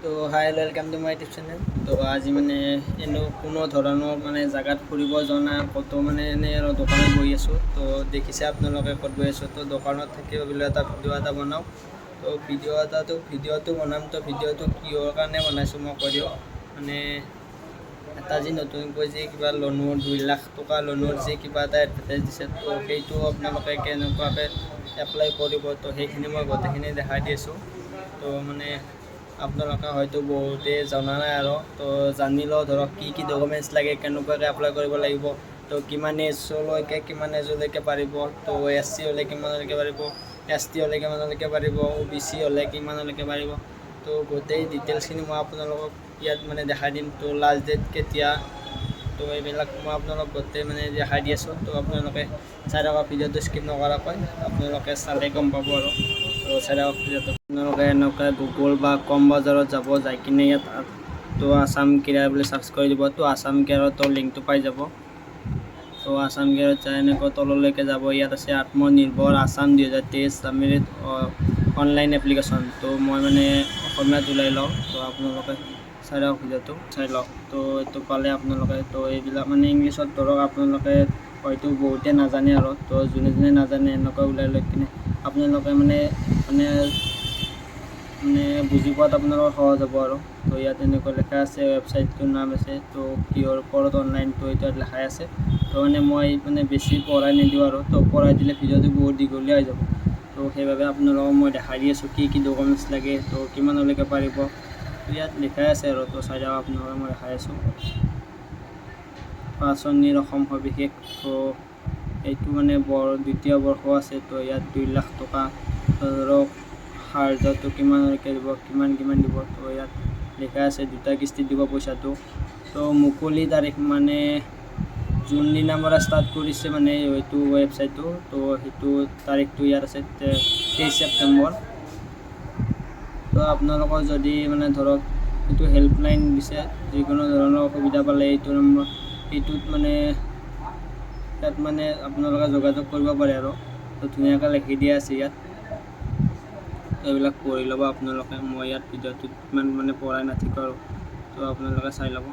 তো hi, welcome to my YouTube channel. তো আজি মানে এনে কোনো ধৰণৰ মানে জেগাত ফুৰিব যোৱা নাই ক'তো, মানে এনেই আৰু দোকানত বহি আছোঁ। তো দেখিছে আপোনালোকে ক'ত বহি আছোঁ। তো দোকানত থাকি ভাবিলোঁ এটা ভিডিঅ' এটা বনাওঁ। তো ভিডিঅ'টো বনাম। তো ভিডিঅ'টো কিহৰ কাৰণে বনাইছোঁ মই কৈ দিওঁ। মানে এটা যি নতুনকৈ যি কিবা লোনৰ 2 লাখ টকা লোনৰ যি কিবা এটা এডভাৰটাইজ দিছে, তো সেইটো আপোনালোকে কেনেকুৱাকৈ এপ্লাই কৰিব, তো সেইখিনি মই গোটেইখিনি দেখাই দি আছোঁ। তো মানে আপোনালোকে হয়তো বহুতে জনা নাই আৰু তো জানিলেও ধৰক কি কি ডকুমেণ্টছ লাগে, কেনেকুৱাকৈ এপ্লাই কৰিব লাগিব, তো কিমান এজলৈকে পাৰিব, তো এছ চি হ'লে কিমানলৈকে পাৰিব, এছ টি হ'লে কিমানলৈকে পাৰিব, অ' বি চি হ'লে কিমানলৈকে পাৰিব, তো গোটেই ডিটেইলছখিনি মই আপোনালোকক ইয়াত মানে দেখাই দিম। তো লাষ্ট ডেট কেতিয়া, তো এইবিলাক মই আপোনালোকক গোটেই মানে দেখাই দি আছোঁ। তো আপোনালোকে চাই থাকক ভিডিঅ'টো স্কিপ নকৰাকৈ, আপোনালোকে চালে গম পাব আৰু। তো চাই থাকক ভিডিঅ'টো। আপোনালোকে এনেকুৱা গুগল বা কম বজাৰত যাব, যাই কিনে ইয়াত তো আছাম কেৰিয়াৰ বুলি চাৰ্চ কৰি দিব। তো আছাম কেৰিয়াৰৰ লিংকটো পাই যাব। তো আছাম কেৰিয়াৰত যাই এনেকৈ তললৈকে যাব, ইয়াত আছে আত্মনিৰ্ভৰ আছাম 2023 ছাবমিট অনলাইন এপ্লিকেশ্যন। তো মই মানে অসমীয়াত ওলাই লওঁ, তো আপোনালোকে চাই লওক ভিডিঅ'টো, চাই লওক। তো এইটো পালে আপোনালোকে, তো এইবিলাক মানে ইংলিছত ধৰক আপোনালোকে হয়তো বহুতে নাজানে আৰু, তো যোনে যোনে নাজানে এনেকুৱা ওলাই লৈ কিনে আপোনালোকে মানে মানে মানে বুজি পোৱাত আপোনালোকৰ সহজ হ'ব আৰু। তো ইয়াত এনেকুৱা লেখা আছে, ৱেবছাইটটোৰ নাম আছে, তো কিহৰ ওপৰত অনলাইন, তো এইটো ইয়াত লেখাই আছে। তো মানে মই মানে বেছি পঢ়াই নিদিওঁ আৰু, তো পঢ়াই দিলে ভিডিঅ'টো বহুত দীঘলীয়া হৈ যাব। তো সেইবাবে আপোনালোকক মই দেখাই দি আছোঁ কি কি ডকুমেণ্টছ লাগে, তো কিমানলৈকে পাৰিব, তো ইয়াত লিখাই আছে আৰু। তো চাই থাকক আপোনালোকে, মই দেখাই আছোঁ। আঁচনিৰ অসম সবিশেষ, তো এইটো মানে দ্বিতীয় বৰ্ষ আছে। তো ইয়াত 2 লাখ টকা ধৰক সাহাৰ্যটো কিমানলৈকে দিব, কিমান কিমান দিব, তো ইয়াত লিখা আছে, দুটা কিস্তিত দিব পইচাটো। তো মুকলি তাৰিখ মানে যোনদিনাৰ পৰা ষ্টাৰ্ট কৰিছে মানে এইটো ৱেবছাইটটো, তো সেইটো তাৰিখটো ইয়াত আছে 23 ছেপ্টেম্বৰ। তো আপোনালোকৰ যদি মানে ধৰক এইটো হেল্পলাইন দিছে, যিকোনো ধৰণৰ অসুবিধা পালে এইটো নম্বৰ এইটোত মানে ইয়াত মানে আপোনালোকে যোগাযোগ কৰিব পাৰে আৰু। তো ধুনীয়াকৈ লিখি দিয়া আছে ইয়াত, তো এইবিলাক পঢ়ি ল'ব আপোনালোকে। মই ইয়াত ভিডিঅ'টোত ইমান মানে পঢ়াই নাথাকোঁ আৰু, তো আপোনালোকে চাই ল'ব।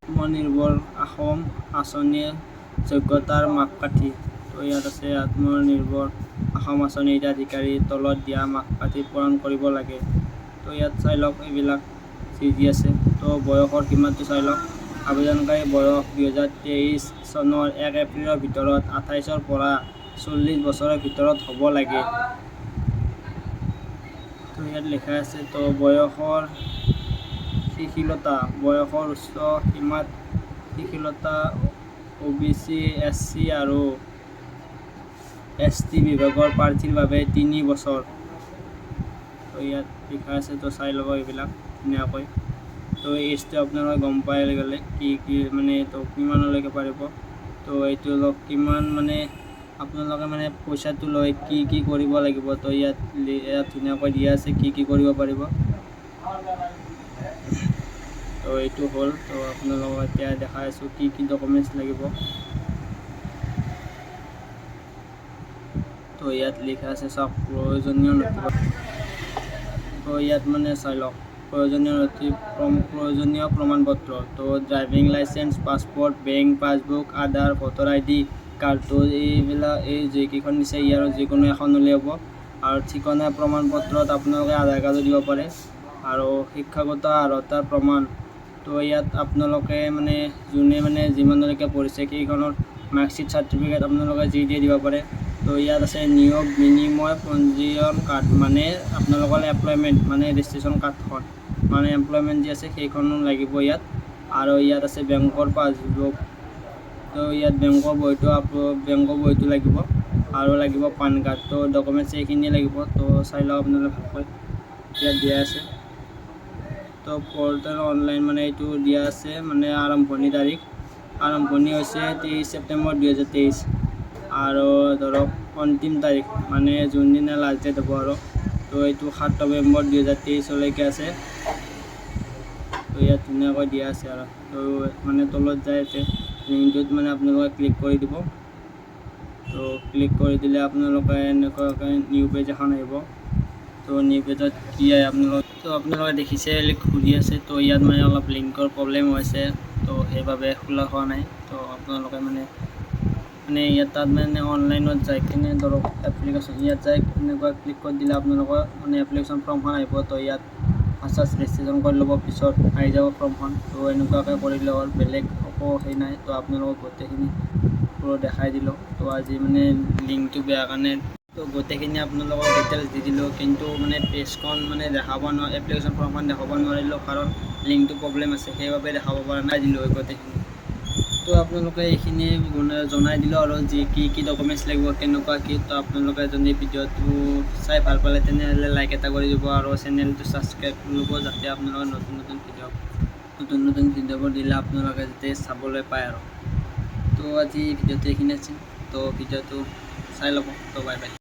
আত্মনিৰ্ভৰ অসম আঁচনিৰ যোগ্যতাৰ মাপকাঠি। তো ইয়াত আছে আত্মনিৰ্ভৰ অসম আঁচনিৰ হিতাধিকাৰী তলত দিয়া মাপকাঠি পূৰণ কৰিব লাগে। তো ইয়াত চাই লওক এইবিলাক যি যি আছে। তো বয়সৰ সীমাটো চাই লওক, আবেদনকাৰী বয়স 2023 চনৰ 1 এপ্ৰিলৰ ভিতৰত 28ৰ পৰা 40 বছৰৰ ভিতৰত হ'ব লাগে। তো ইয়াত লিখা আছে, তো বয়সৰ শিথিলতা, বয়সৰ উচ্চ সীমাত শিথিলতা অ' বি চি, এছ চি আৰু এছ টি বিভাগৰ প্ৰাৰ্থীৰ বাবে 3 বছৰ। তো ইয়াত লিখা আছে, তো চাই ল'ব এইবিলাক ধুনীয়াকৈ। তো এইজটো আপোনালোকে গম পাই গ'লে কি কি মানে তো কিমানলৈকে পাৰিব, তো এইটো অলপ কিমান মানে আপোনালোকে মানে পইচাটো লৈ কি কি কৰিব লাগিব, তো ইয়াত ইয়াত ধুনীয়াকৈ দিয়া আছে কি কি কৰিব পাৰিব। তো এইটো হ'ল। তো আপোনালোকক এতিয়া দেখাই আছোঁ কি কি ডকুমেণ্টছ লাগিব। তো ইয়াত লিখা আছে চাওক প্ৰয়োজনীয় নথি। তো ইয়াত মানে চাই লওক প্ৰয়োজনীয় নথি, প্ৰয়োজনীয় প্ৰমাণ পত্ৰ, তো driving licence, passport, bank passbook, Aadhaar, voter I D card, তো এইবিলাক এই যিকেইখন দিছে ইয়াৰ যিকোনো এখন হ'লেই হ'ব। আৰু ঠিকনা প্ৰমাণ পত্ৰত আপোনালোকে আধাৰ কাৰ্ডো দিব পাৰে। আৰু শিক্ষাগত অৰ্হতাৰ প্ৰমাণ, তো ইয়াত আপোনালোকে মানে যোনে মানে যিমানলৈকে পঢ়িছে সেইখনৰ মাৰ্কশ্বিট, চাৰ্টিফিকেট আপোনালোকে যি দিয়ে দিব পাৰে। তো ইয়াত আছে নিয়োগ বিনিময় পঞ্জীয়ন কাৰ্ড, মানে আপোনালোকৰ এমপ্লয়মেণ্ট মানে ৰেজিষ্ট্ৰেশ্যন কাৰ্ডখন, মানে এমপ্লয়মেণ্ট যি আছে সেইখনো লাগিব ইয়াত। আৰু ইয়াত আছে বেংকৰ পাছবুক, তো ইয়াত বেংকৰ বহীটো লাগিব, আৰু লাগিব পান কাৰ্ড। তো ডকুমেণ্টছ এইখিনিয়ে লাগিব। তো চাই লওক আপোনালোকে ভালকৈ, ইয়াত দিয়া আছে। তো পৰ্টেল অনলাইন মানে এইটো দিয়া আছে, মানে আৰম্ভণি তাৰিখ, আৰম্ভণি হৈছে 23 ছেপ্টেম্বৰ 2023, আৰু ধৰক অন্তিম তাৰিখ মানে যোনদিনা লাষ্ট ডেট হ'ব আৰু, তো এইটো 7 নৱেম্বৰ 2023লৈকে আছে। তো ইয়াত ধুনীয়াকৈ দিয়া আছে আৰু। তো মানে তলত যায় ইয়াতে লিংকটোত মানে আপোনালোকে ক্লিক কৰি দিব। তো ক্লিক কৰি দিলে আপোনালোকে এনেকুৱাকৈ নিউ পেজ এখন আহিব। তো নিউ পেজত কি আহে আপোনালোক, তো আপোনালোকে দেখিছে ঘূৰি আছে। তো ইয়াত মানে অলপ লিংকৰ প্ৰব্লেম হৈছে, তো সেইবাবে খোলা হোৱা নাই। তো আপোনালোকে মানে মানে ইয়াত তাত মানে অনলাইনত যাই কিনে ধৰক এপ্লিকেশ্যন ইয়াত যাই এনেকুৱা ক্লিক কৰি দিলে আপোনালোকৰ মানে এপ্লিকেশ্যন ফৰ্মখন আহিব। তো ইয়াত ফাৰ্ষ্ট ৰেজিষ্ট্ৰেশ্যন কৰি ল'ব, পিছত আহি যাব ফৰ্মখন। তো এনেকুৱাকৈ কৰিলে হ'ল, বেলেগ একো সেই নাই। তো আপোনালোকক গোটেইখিনি পুৰো দেখাই দিলোঁ। তো আজি মানে লিংকটো বেয়া কাৰণে তো গোটেইখিনি আপোনালোকক ডিটেইলছ দি দিলোঁ, কিন্তু মানে পেজখন মানে দেখাব নোৱাৰি, এপ্লিকেশ্যন ফৰ্মখন দেখাব নোৱাৰিলোঁ, কাৰণ লিংকটো প্ৰব্লেম আছে, সেইবাবে দেখাব পৰা নাই, দিলোঁ গোটেইখিনি। তো আপোনালোকে এইখিনি জনাই দিলোঁ আৰু যি কি কি ডকুমেণ্টছ লাগিব, কেনেকুৱা কি। তো আপোনালোকে যদি ভিডিঅ'টো চাই ভাল পালে, তেনেহ'লে লাইক এটা কৰি দিব আৰু চেনেলটো ছাবস্ক্ৰাইব কৰি ল'ব, যাতে আপোনালোকে নতুন নতুন ভিডিঅ'বোৰ দিলে আপোনালোকে যাতে চাবলৈ পায় আৰু। তো আজি ভিডিঅ'টো এইখিনি আছিল। তো ভিডিঅ'টো চাই ল'ব। তো বাই বাই।